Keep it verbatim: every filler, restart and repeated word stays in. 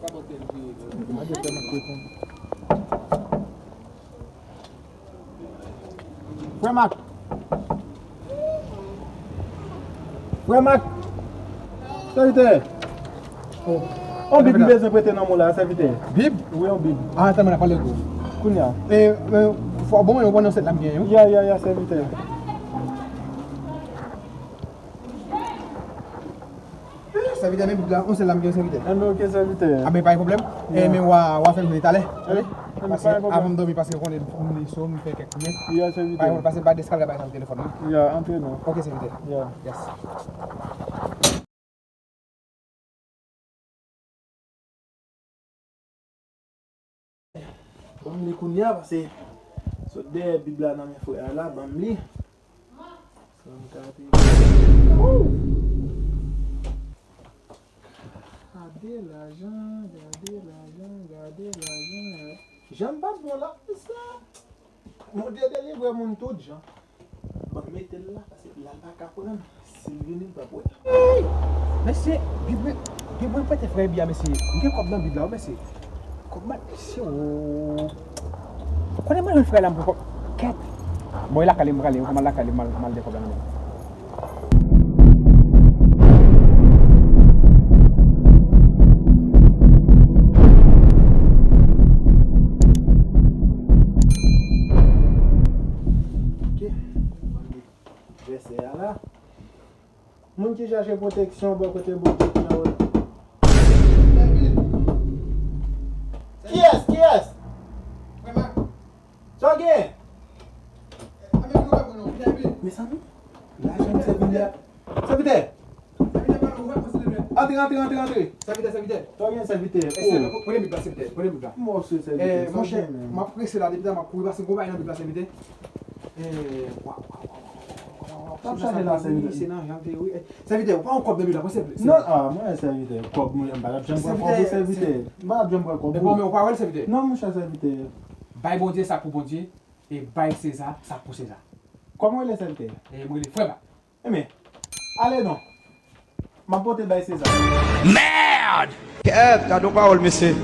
Frè Mak. Frè Mak. Sèvitè. Oh. On bib li bezwen prete nan mwen la, sèvitè. Bib? Wi, on bib. Ah, tann mwen ap pale gwo. Kounye a. E, e, fò bon, yo konnen se la m gen yo. Ya, ya, ya, sèvitè. Sèvitè, men bib la, on sèl la m gen, sèvitè. Enben, ok, sèvitè. A, men pa gen pwoblèm. E, men w a, w a fè m vini talè. Wi. Paske avan m dòmi, paske w konnen m li so, m fè kèk priyè. Ya, sèvitè. Pa gen pwoblèm, pase m pa deskalga bay sa nan telefòn nan. Ya, antre non. Ok, sèvitè. Ya. Yes. Ban m li kounye a, paske sot dèyè bib la nan men frè a la, ban m li. San m ka te. Wouw! Gade lajan, gade lajan, gade lajan. Jan m pa t bon la, sa. Bondye delivre moun tout jan. Ban m mete l la, paske la l pa ka pran. Si l vini, l p ap wè. Mesye, bib mwen, bib mwen prete frè Ebi a, mesye. M gen kòb nan bib la, wi, mesye. Kòb mwen, mesye, o. Konnen mwen jwenn frè la, m pran kòb. Kèt. Bon, e lakay li, m prale, m pral lakay li, m al, m al de kòb la nan men l. Ok. Vèsè a la. Moun ki chache pwoteksyon bò kote Bondye ki anwo. Kiyès? Kiyès? Sa w gen? Mezanmi, lajan m sèvi li a. Sèvitè! Antre, antre, antre, antre. Sèvitè, sèvitè. Sa w gen, sèvitè? Prenen bib la, sèvitè. Prenen bib la. Monchè, m ap prese la, depi talè m ap kouri pase gwo bagay nan bib la, sèvitè. Eh, waw, waw, waw, waw, waw, waw. Sa w chache la, sèvitè? Se nan jan te, wi. Eh, sèvitè, ou pa wè kòb nan bib la, pran sèvitè. Non, ah, mwen, sèvitè, kòb mwen, m pa t ap janm pran kòb ou, sèvitè. M pa t ap janm pran kòb ou. Bon, men ou pa wè l, sèvitè? Non, monchè, sèvitè. Bay Bondye sa pou Bondye, e bay Seza sa pou Seza. Kòman w rele, sèvitè? Eh, mwen rele Frè Mak. Enben, ale non. M ap pote bay Seza. Merde! Kèt, gade yon pawòl, mesye.